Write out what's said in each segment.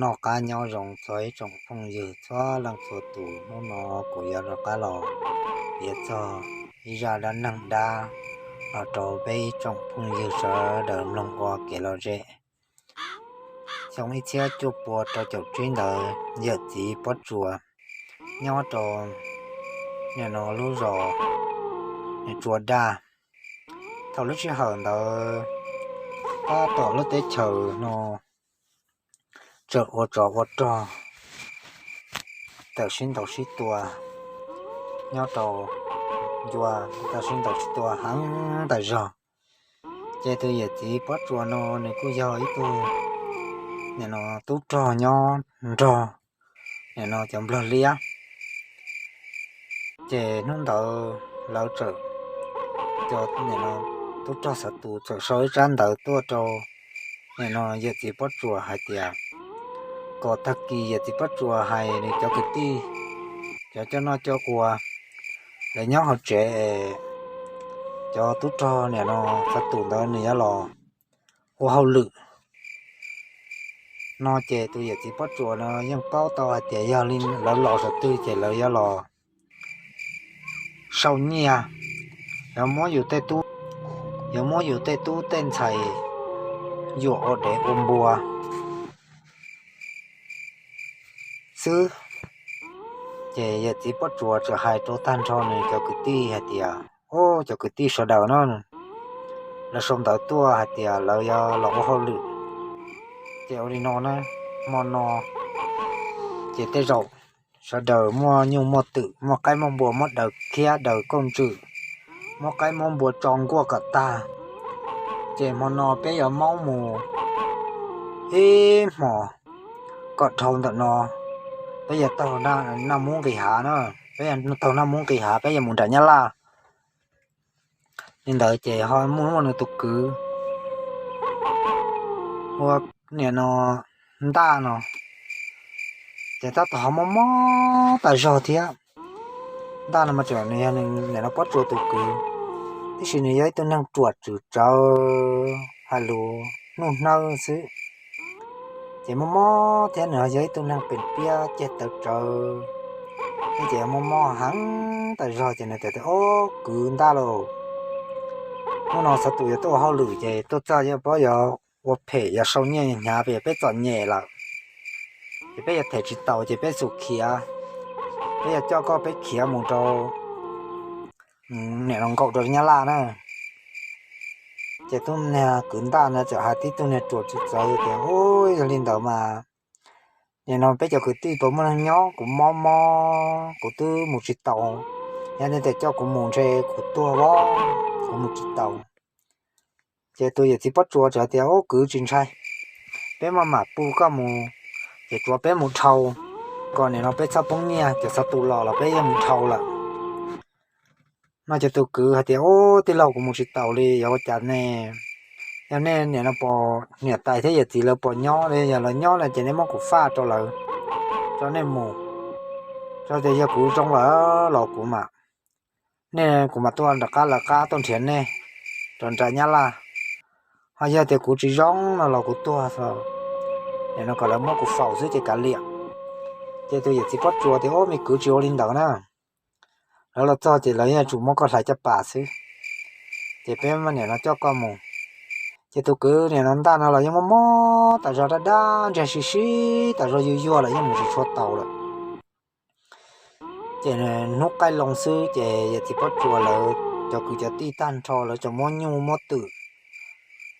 Noj qab nyob zoo txog ib tsoom phooj ywg txhua leej txhua tus, hnub no kuv yuav rov qab los piav txog ib zaj dab neeg dab los rau peb ib tsoom phooj ywg sawv daws mloog ua kev lom zem. Xyoo ib txhiab cuaj pua rau caum tsib ntawd, yawm txiv Pob Tsuas nyob rau nim no lub zos Tsua Daj. Thaum lub sij hawm ntawd, tab tom lub teb chaws no tseem ua tsov ua rog, tawm sib ntaus sib tua, nyob rau ncua tawm sib ntaus sib tua heev tas zog. Ces tus yawm txiv Pob Tsuas no nws kuj yog ib tug nim no tub rog nyob nrog nim no cov nplog liab. Ces hnub ntawd lawv txawm, cov nim no tub rog Xav Tus txawm sau ib tsab ntawv tuaj rau nim no yawm txiv Pob Tsuas hais tias, kom tag kis yawm txiv Pob Tsuas hais nws cov kwv tij, cov coj noj coj ua, lawv nyob hauv tsev es cov tub rog nim no Xav Tus ntawd nws yuav los ua hauj lwm no. Ces tus yawm txiv Pob Tsuas no yeej paub tau hais tias yog li lawv los saum twg ces lawv yuav los sau nyiaj, yuav muab yus tej tub, yuav muab yus tej tub tej ntxhais yuam ua dev ua npua xwb. Ces yawm txiv Pob Tsuas txawm hais rau tag nrho nws cov kwv tij hais tias, o, cov kwv tij sawv daws no, lawv sau ntawv tuaj hais tias lawv yuav los ua hauj lwm. Ces ua li no na, hmo no ces tej zaum sawv daws muaj nyuj muaj twm, muaj qaib muaj npua, muab daws khiab daws kauj ntswm, muab qaib muab npua tso nkuaj kom tag. Ces hmo no peb yuav maub mus ib hmos kom dhau ntawm no, peb yuav taug Naj Mub nqis hav na, peb yuav taug Naj Mub nqis hav peb yuav mus nram Nyab Laj. Li ntawd ces ho muaj muaj nws tus kwv ua nim no Ntaj no, ces tab tom ho mob mob tas zog thiab. Ntaj no mas tseem nws yog nws nim no Pob Tsuas tus kwv, tiam sis nws yog ib tug neeg ruam tswm tsawv, hais lus nuj hnawb xwb. Ces mob mob thiab nws ho yog ib tug neeg pem piab ceg tawv tsawv, ces mob mob heev tas zog ces nws tias, o, kwv Ntaj lauj, hnub no Xav Tus yuav tuaj ua hauj lwm ces tuaj txog yeej paub yuav ua phem yuav sau nyiaj hnyav, peb txom nyem lawm, ces peb yuav them tsis taus ces peb xum khiav, peb yuav coj koj peb khiav mus rau nim no nkaum rau Nyab Laj na. Ces tub niag kwv Ntaj no txawm hais tib tug niag ruam tswv txawv tias, u, yog li ntawd mas nim no peb cov kwv tij puas muaj neeg nyob, kuv mob mob kuv twb mus tsis taus, yog nej tias coj kuv mus ntshe kuv tuag os, kuv mus tsis taus. Ces tus yawm txiv Pob Tsuas txawm tias, u, kwv tsis ntshai, peb maj mam pub koj mus, ces tsuav peb mus dhau, kom nim no peb txhob poob nyiaj, ces Xav Tus los los peb yeej mus dhau lawm. No ces tus kwv hais tias, u, tij laug, kuv mus tsis taus li, yog ua cas ne? Yog nej nim no pom niam tais thiab yawm txiv lawv puas nyob li, yog lawv nyob no ces nej muab kuv faj rau lawv, rau nej mus. Rau tias yog kuv zoo lawm los kuv mam, nej, kuv mam tuaj rov qab lawv qab tuaj nrhiav nej rau nram Nyab Laj. Ho yog tias kuv tsis zoo no los kuv tuag, nim no kom lawv muab kuv faus xwb ces kav liam. Ces tus yawm txiv Pob Tsuas tias, u, me kwv, tsis ua li ntawd na, lawv los txog ces lawv yeej tsum muab koj hlais caj pas xwb, ces peb mam nim no coj koj mus. Ces tus kwv nim no Ntaj no los yeej mob mob tas zog, dab dab ntseg sib sib tas zog, yuag yuag lawm yeej mus tsis tshua taus lawm. Ces hnub qaij loo xwb ces yawm txiv Pob Tsuas lawv cov kwv cov tij tag nrho lawv tseem muab nyuj muab twm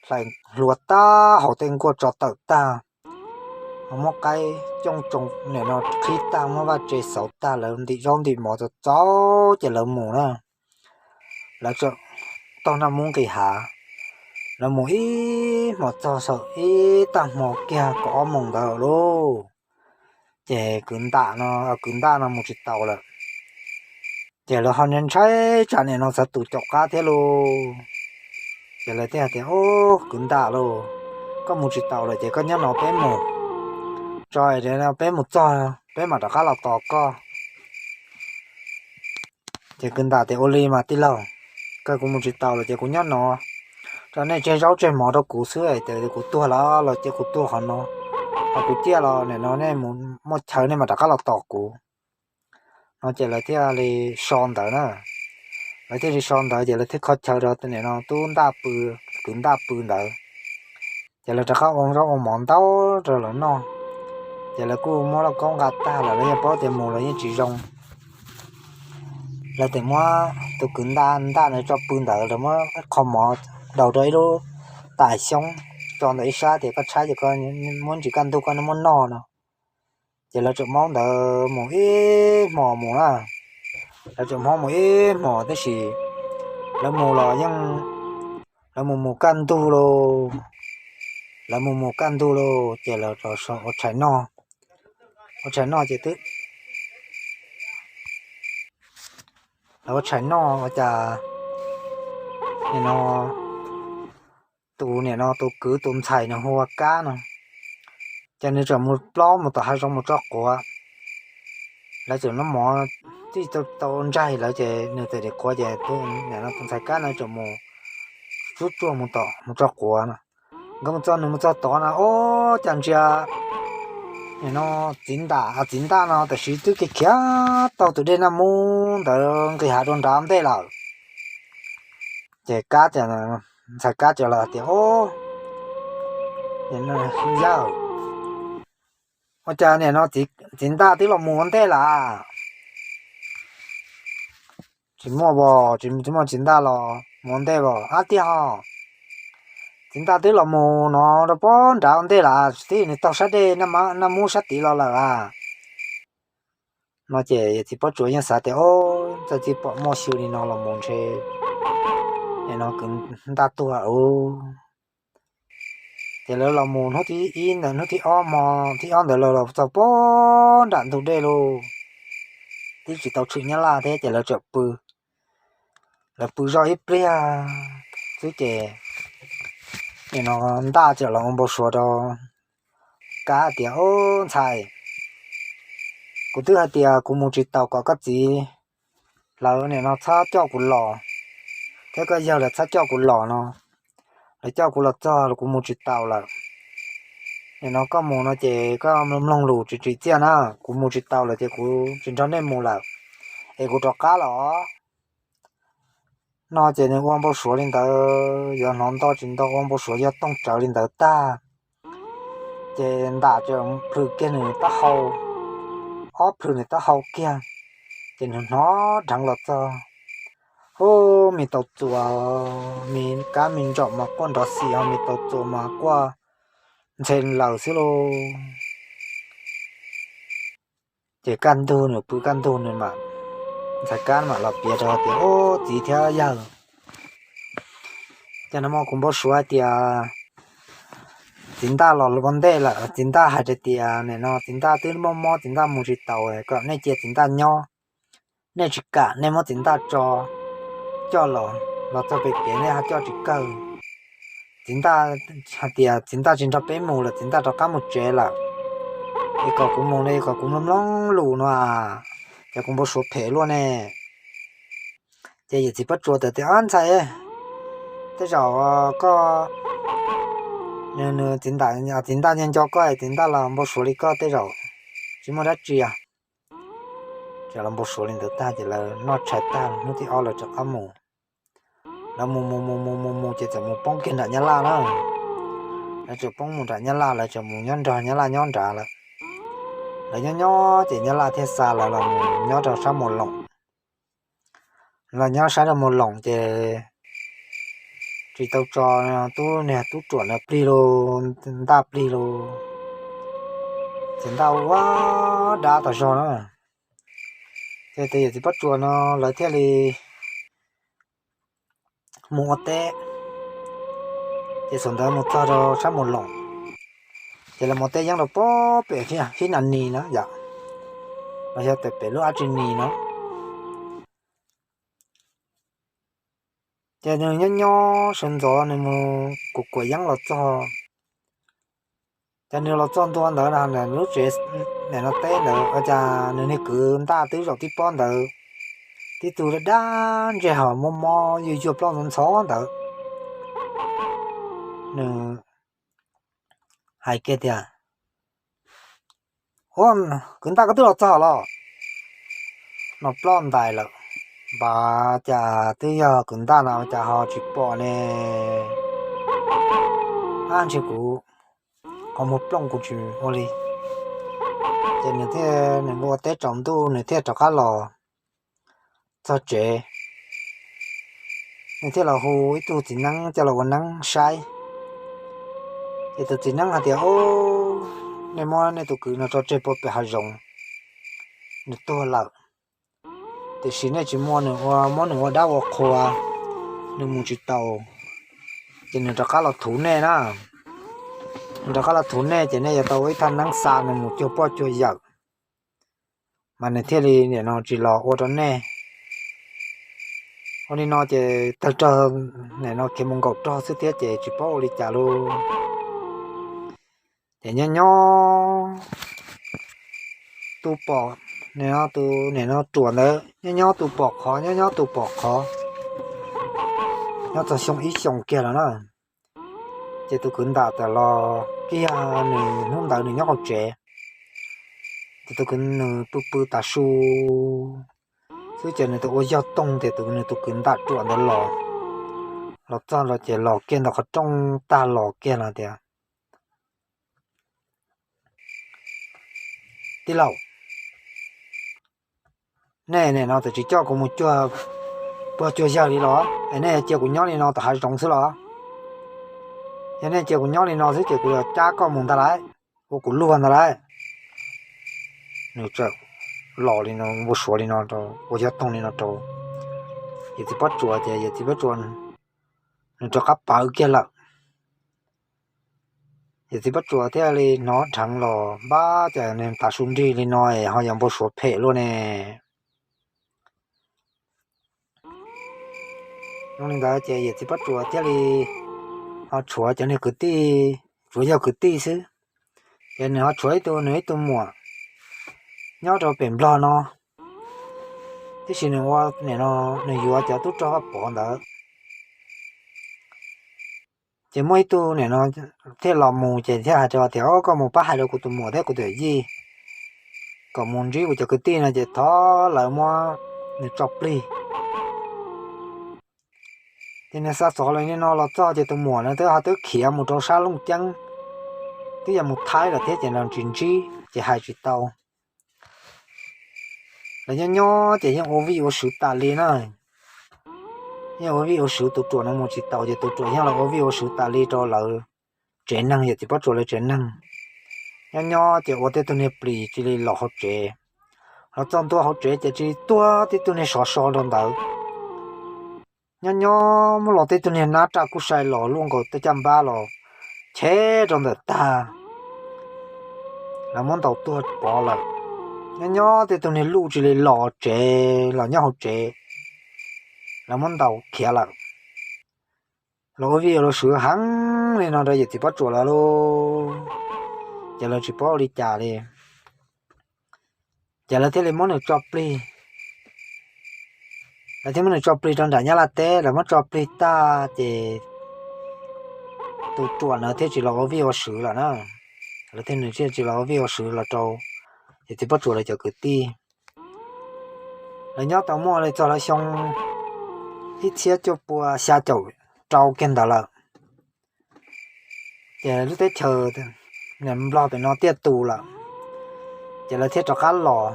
hlais hluas tag, hauv tej nkuaj tso tawm tag, muab qaib cooj tsoo nim no qhib tag, muab vaj tse xauv tag, lawv ntim zaub ntim mov txaus txaus ces lawv mus na. Lawv tseem taug Naj Mub nqis hav, lawv mus ib hmos txog saum ib tag hmo kiag kaum ob moos ntawd lauj. Ces kwv Ntaj no, kwv Ntaj no mus tsis taus lawm. Ces lawv ho ntshai tsam nim no Xav Tus caum qab thiab lauj. Ces lawv thiaj tias, u, kwv Ntaj lauj, koj mus tsis taus lawm ces koj nyob no peb mus, tso peb mus txog peb mam rov qab los tos koj. Ces kwv Ntaj tias, ua li mas tij laug, koj, kuv mus tsis taus lawm ces kuv nyob no, tso nej tseg zaub tseg mov rau kuv xwb, ces kuv tuag los los ces kuv tuag qhov no, Ho kuv ciaj los nim no nej mus muaj chaw nej mam rov qab los tos kuv. No ces lawv thiaj li so ntawd na. Lawv thiaj li so ntawd ces lawv thiaj kho chaw rau nim no tub ntaj pw, kwv ntaj pw ntawd. Ces lawv rov qab ua zaub ua mov ntau rau lawv noj. Ces lawv kuj muab lauj kaub nqa tag lawm, lawv yeej paub tias mus los yeej tsis zoo. Lawv txawm muab tus kwv ntaj ntaj ntawd tso pw ntawd, lawv muab qho mov daus rau ib lub tais xyoob tso ntawm ib sab tias koj tshaib ces koj muab ntsis kaj ntug koj muab noj no. Ces lawv txawm maub ntawd mus ib hmos mus na. Lawv txawm maub mus ib hmos tab sis lawv mus los yeej, lawv mus mus kaj ntug lauj. Lawv mus mus kaj ntug lauj ces lawv ua tshais noj. Ua tshais noj ces twb, lawv ua tshais noj ua cas nim no tus, nim no tus kwv tus ntxhais nws hu ua Kab no, ces nws txawm mus plob mus tom hav zoov mus tso quav. Lawv txawm noj mov tib tau ntsaig lawv ces nws txawm dim quav ces tus ntxhais Kab no txawm mus tsuj tsuag mus tom mus tso quav no. Nkawd mus txog, nws mus txog tod no ua cas ntsia nim no txiv ntaj, txiv ntaj no tam sim twb khiav khiav taug tus dej Naj Mub ntawd nqis hav rau nrad ntej lawm. Ces Kab, ntxhais Kab txawm los tias, Yawg, ua cas nim no txiv ntaj twb los mus ua ntej lawm? Tsis muaj os, tsis muaj txiv ntaj los mus ua ntej os. Ab tiag os, txiv ntaj twb los mus no rau pem nrad ua ntej lawm, twb nws taug sab dej Naj Mub sab tid los lawm a. No ces yawm txiv Pob Tsuas yeej xav tias, Ob, txawm tsis pom muaj xyw li no los mus ntshe nim no kwv ntaj tuag ub. Ces lawv los mus hnub thib ib ntawd, hnub thib ob hmo thib ob ntawd lawv los txog pem nram ntug dej lauj, twb tsis tau tshwm Nyab Laj thiab ces lawv txawm pw. Lawv pw zoj ib pliag xwb ces nim no ntaj txawm los ua npau suav rau Kab tias, Ob ntxhais, kuv twb hais tias kuv mus tsis taus kom koj txiv lawv nim no txhob coj kuv los, thiab koj yawg lawv txhob coj kuv los no. Lawv coj kuv los txog los kuv mus tsis taus lawm. Nim no koj mus no ces koj mloog lus tsis tsim txiaj na, kuv mus tsis taus lawm ces kuv tsis nrog nej mus lawm, es kuv rov qab los. No ces nws ua npau suav li ntawd, yuav hnov nto tsis nto ua npau suav yog tooj tsawv li ntawd tag, ces ntaj txawm plhws kiag nws taub hau, ob plhws nws taub hau kiag, ces nws hnov dheev los txog. Ub, me tau txuas, me kab me ntsaum mas quaj nrov xis, ho me tau txuas mas quaj ntxhe laws xwb lauj. Ces kaj ntug nws pw kaj ntug nws mam, ntxhais kab mam los piav rau tias, Ub, txiv thiab yawg, cas no mas kuv npau suav hais tias txiv ntaj los ua ntej lawm, txiv ntaj hais tias nim no txiv ntaj twb mob mob, txiv ntaj mus tsis taus, kom nej cia txiv ntaj nyob, nej tsis kam, nej muab txiv ntaj tso, coj los, los txog pem kev nej ho coj tsis kawg. Txiv ntaj hais tias txiv ntaj tsis nrog peb mus lawm, txiv ntaj rov qab mus tsev lawm, es kom kuv mus ne, kom kuv mloog mloog lus no, ces kuv npau suav phem luaj ne. Ces yawm txiv Pob Tsuas teb tias, Ob ntxhais, tej zaum koj, nws, txiv ntaj nco koj, txiv ntaj los npau suav li koj tej zaum tsis muaj dab tsi. Ces los npau suav li ntawd tag ces lawv noj tshais tag hnub thib ob lawv rov qab mus. Lawv mus mus mus mus mus mus ces txawm mus poob kiag nram Nyab Laj na. Lawv txawm poob mus nram Nyab Laj, lawv txawm mus nyob nrog Nyab Laj nyob nrad lawm. Lawv nyob nyob ces Nyab Laj thiaj xa lawv los nyob rau sab Mus Loos. Los nyob sab rau Mus Loos ces tsis tau tso tub, niag tub ruam no plig lauj, ntaj plig lauj. Ces ntaj ua dab tas zog na. Ces tus yawm txiv Pob Tsuas no lawv thiaj li mus ua teb. Ces thaum ntawd mus txog rau sab Mus Loos, ces lawv mus ua teb yeeb rau pem hib nas nis na yom, los yog pem lub dab tsi nis no. Ces nws nyob nyob sawv ntxov nws mus kuam kuam yeeb los txog. Ces nws los txog ntua ntawd lub tsev, nim no teb ntawd, cas nws niag kwv ntaj twb zaum tib pob ntawd, tib tug dab ntseg ho mob mob yuag yuag ploj ntxhov ntxhov ntawd. Nws hais kiag tias, Ua, kwv Ntaj koj twb los txog los? No ploj ntais lawm. Npaj cas twb yog kwv Ntaj no cas ho tsis pom ne? Ab, ntshe kuv qhov muag plooj kuv tsis ua li. Ces nws thiaj, nws ua teb tsaus ntuj nws thiaj rov qab los txog tsev. Nws thiaj los hu ib tug txiv neeb coj los ua neeb saib. Ces tus txiv neeb hais tias, Ub, nej muab nej tus kwv no tso tseg puag pem hav zoov, nws tuag lawm. Tiam sis nej tsis muaj nws ua, muab nws ua dab ua qhua, nws mus tsis taus, ces nws rov qab los thuv nej na. Nws rov qab los thuv nej ces nej yuav tau ua ib thaj neeb xa nws mus cuag poj cuag yawm, mas nws thiaj li nim no tsis los ua rau nej. Ua li no ces tawg rog nim no khiav mus nkaum rog xwb thiab ces tsis paub ua li cas lauj. Ces nyob nyob tus pom, nim no tus nim no ruam ntawd nyob nyob tus pom qhov, nyob nyob tus pom qhov, nyob txog xyoo ib xyoos kiag lawm na. Ces tus kwv Ntaj tawm los kiag, nws hnub ntawd nws nyob hauv tsev, ces tus kwv nws pw pw tav su xwb ces nws tau ua yog toog tias tus, nws tus kwv Ntaj ruam ntawd los, los txog los ces los kiag ntawm qhov rooj tag los kiag los tias, Tij laug, nej nim no txawm tsis coj kuv mus cuag pog cuag yawg li los es nej yuav cia kuv nyob li no tom hav zoov xwb los? Yog nej cia kuv nyob li no xwb ces kuv yuav cab koj mus ntag lauj, ua kuv luag ntag lauj. Nws txawm los li no, npau suav li no rau, ua yog toog li no rau yawm txiv Pob Tsuas ces yawm txiv Pob Tsuas nws rov qab pawv kiag lawm. Yawm txiv Pob Tsuas thiaj li hnov dheev los npab cas nws tav su nrig li no es ho yog npau suav phem luaj ne. Zoo li ntawd ces yawm txiv Pob Tsuas thiaj li ho tshuav cov niag kwv tij, tsuas yog kwv tij xwb, ces nws ho tshuav ib tug, nws ib tug muam nyob rau pem Nplog no, tiam sis nws ua nim no nws yuav cov tub rog Vaj Pov ntawd. Ces muaj ib tug nim no thiaj los mus ces thiaj hais rau tias, Au, koj mus pab hais rau kuv tus muam thiab kuv tus yij kom mus ntsib kuv cov kwv tij no ces thov lawv muab nws tso plig. Ces nws xa xov li no los txog ces tus muam no twb ho twb khiav mus rau sab Looj Ceeb, twb yuav mus Thaib lawm thiab ces los tsis ntsib ces hais tsis tau. Lawv nyob nyob ces yeej ua vij ua sw tas li na. Yeej ua vij ua sw, tus ruam no mus tsis taus ces tus ruam yeej los ua vij ua sw tas li rau lawv tsev neeg, yawm txiv Pob Tsuas lawv tsev neeg. Nyob nyob ces ua tej tug niag plis cia li los hauv tsev. Los txog ntua hauv tsev ces cia li tuag tej tug niag sov so rau ntawd. Nyob nyob muab los tej tug niag nab raj kub sai los luaj nkaus tej caj npab los cheb rau ntawm tag, lawv muab ntaus tuag pov lawm. Nyob nyob tej tug niag luj cia li los tsev, los nyob hauv tsev, lawv muab ntaus khiav lawm. Los ua vij ua sw heev li no rau yawm txiv Pob Tsuas lawv lauj, ces lawv tsis paub ua li cas li. Ces lawv thiaj li muab nws tso plig. Lawv thiaj muab nws tso plig rau nram Nyab Laj teb, lawv muab tso plig tag ces tus ruam no thiaj tsis los ua vij ua sw lawm na. Lawv thiaj, nws thiaj tsis los ua vij ua sw los rau yawm txiv Pob Tsuas lawv cov kwv tij. Lawv nyob tau muaj li txog lawv xyoo ib txhiab cuaj pua xya caum rau kiag ntawd lawm. Ces lub teb chaws Nplog pem no tiaj tus lawm, ces lawv thiaj rov qab los.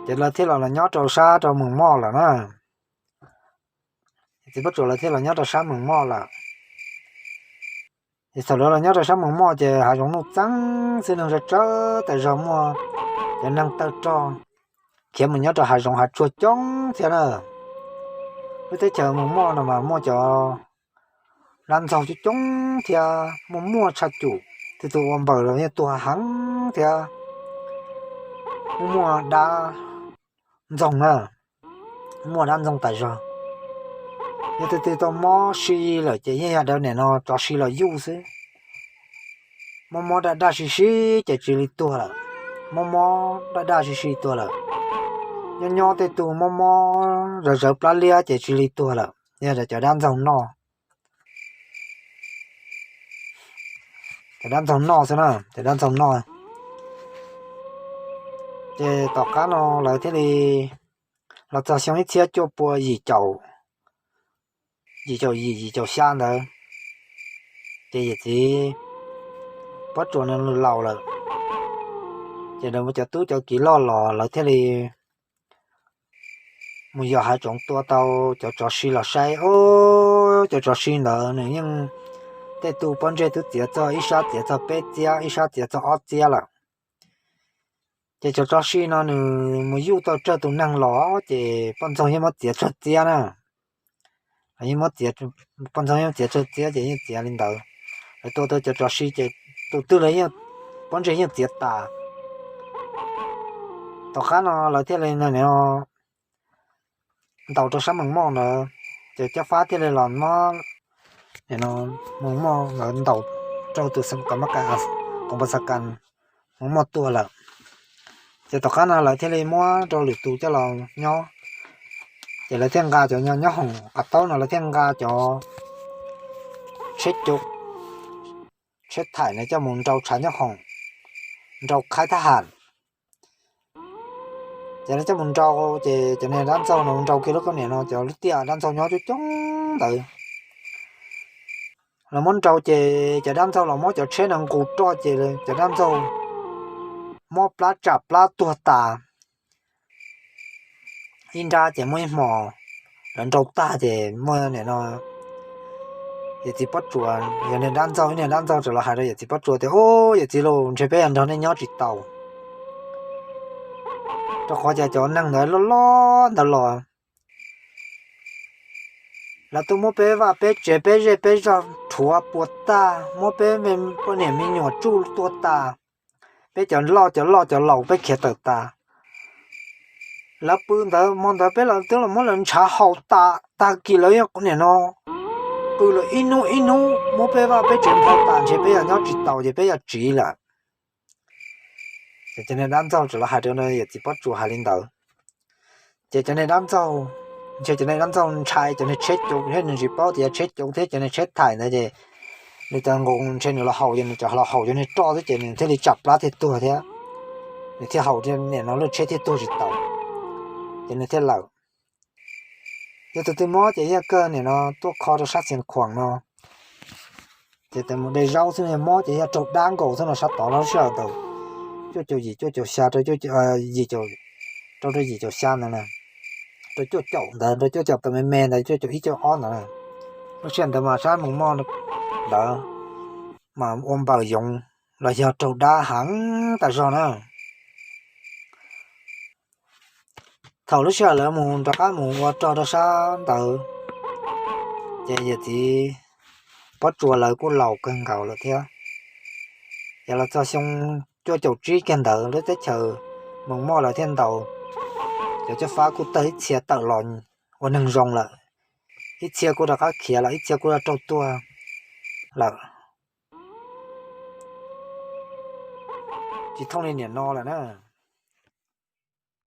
Ces lawv thiaj los, los nyob rau sab rau Mees Moj lawm na. Txiv Pob Tsuas lawv thiaj los nyob rau sab Mees Moj lawm. Ces thaum lawv los nyob rau sab Mees Moj ces hav zoov nuj txeeb xwb, neeg tsawg tsawg tas zog, muaj cov neeg tawg rog khiav mus nyob rau hav zoov hav tsuag coob thiab na. Lub teb chaws Mees Moj no mas muaj cov dab ntxaug coob coob thiab, muaj muaj tshaj cum, tus tus ua npaws los yeej tuag heev thiab. Muaj muaj dab ntxoog na, muaj dab ntxoog tas zog. Yog tus twg tau mob si lawm ces yeej yog dav nim no tso si los yuj xwb. Mob mob daj daj sib sib ces tsis li tuag lawm, mob mob daj daj sib sib tuag lawm. Nyob nyob tej tug mob mob zawv zawv plab liab ces tsis li tuag lawm, yog cov dab ntxoog noj. Cov dab ntxoog noj xwb na, cov dab ntxoog noj. Ces tom qab no lawv thiaj li los txog xyoo ib txhiab cuaj pua yim caum, yim caum yim yim caum xya ntawd, ces yawm txiv Pob Tsuas nws laus lawm, ces lawv cov tub cov kiv loj los lawv thiaj li mus yos hav tsoov tua tau cov tsov si los saib, o, cov tsov si ntawd nws yeej tej tug pob ntseg twb txiav txog ib sab txiav txog peb txiab, ib sab txiav txog ob txiab lawm. Ces cov tsov si no nws mus yuj tau tsawg tus neeg los ces poj ntxoog yeej muab txiav tsawg txiab na. Yeej muab txiav, poj ntxoog yeej txiav tsawg txiab ces yeej txiav li ntawd. Lawv tua tau cov tsov si ces tus twg los pob ntseg yeej txiav tas. Tom qab no lawv thiaj li ntaus rau sab Moos Moj ntawd, ces Caj Fab thiaj li los muab Moos Moj ntawd ntaus rau tus Koos Pas Xas Kas, Moos Moj tuag lawm. Ces tom qab no lawv thiaj li muab rau lwm tus coj los nyob. Ces lawv thiaj nqa cov nyob hoom qab taub no lawv thiaj nqa cov tsheb cua, tsheb thaim no coj mus nrau tshav nyob hoom, nrau qhaib thab ham. Ces lawv coj mus nrau, ces cov niag dab ntxaug no nrau kiag lub kaub niam no cov lub tiaj dab ntxaug nyob coob coob ntawd. Los muab nrau ces cov dab ntxaug los muab cov tsheb no nqus roj ces cov dab ntxaug mob plab tsam plab tuag tas. Ib nrab ces muaj ib hmos lawv nrau tag ces muaj nim no yawm txiv Pob Tsuas yog niag dab ntxaug, ib niag dab ntxaug txawm los hais rau yawm txiv Pob Tsuas tias, Ub, yawm txiv lauj, ntshe peb yuav nrog nej nyob tsis tau, rau qhov cas cov neeg ntawd loj loj ntawd los lawv twb muab peb vaj peb tsev peb zej peb zog rhuav puas tag, muab peb poj niam me nyuam tsuj tuag tas, peb cov loj cov loj cov laus peb khiav tawm tas. Lawv pw ntawd hmo ntawd peb los twb los muab lawv ntshav haus tas, tag kis lawv yeej nim no pw lawm ib hnub ib hnub muab peb vaj peb tsev nphau tas, ntshe peb yog nyob tsis tau ces peb yog tsiv lawm. Ces cov niag dab ntxaug txawm los hais rau yawm txiv Pob Tsuas hais li ntawd. Ces cov niag dab ntxaug, ntshe cov niag dab ntxaug ntshai cov niag tsheb cua thiab nws tsis paub tias yog tsheb cua thiab cov niag tsheb thaim ntawd ces nws tas nqus ntshe nws los haus ces nws txawm los haus cov niag roj xwb ces nws thiaj li tsam plab thiaj tuag thiab. Nws thiaj haus nim no lub tsheb thiaj tuag tsis tau, ces nws thiaj lawm. Yog tus twg mob ces yog kawg nim no tuaj kho rau sab Xiav Khuam no. Ces mus de zaub xwb, mob ces yog raug dab nkaus xwb no sab tod no lub sij hawm thaum cuaj caum yim cuaj caum xya rau yim caum, rau rau yim caum xya ntawd na, rau cuaj caum ntawd rau cuaj caum tau me me ntawd cuaj caum ib cuaj ob ntawd na. Lub sij hawm ntawd mas sab Moos Moj ntawd mas ua npaws yoov los yog raug dab heev tas zog na. Thaum lub sij hawm lawv mus rov qab mus ua rog rau sab ntawd, ces yawm txiv Pob Tsuas lawv kuj laus kawg nkaus lawm thiab. Ces los txog xyoo cuaj caum tsib kiag ntawd lub teb chaws Moos Moj lawv thiaj ntaus, cov Caj Fab kuj tawg ib txhia tawm los ua neeg zoo lawm, ib txhia kuj rov qab khiav lawm, ib txhia kuj raug tuag lawm. Tsis thooj li nim no lawm na.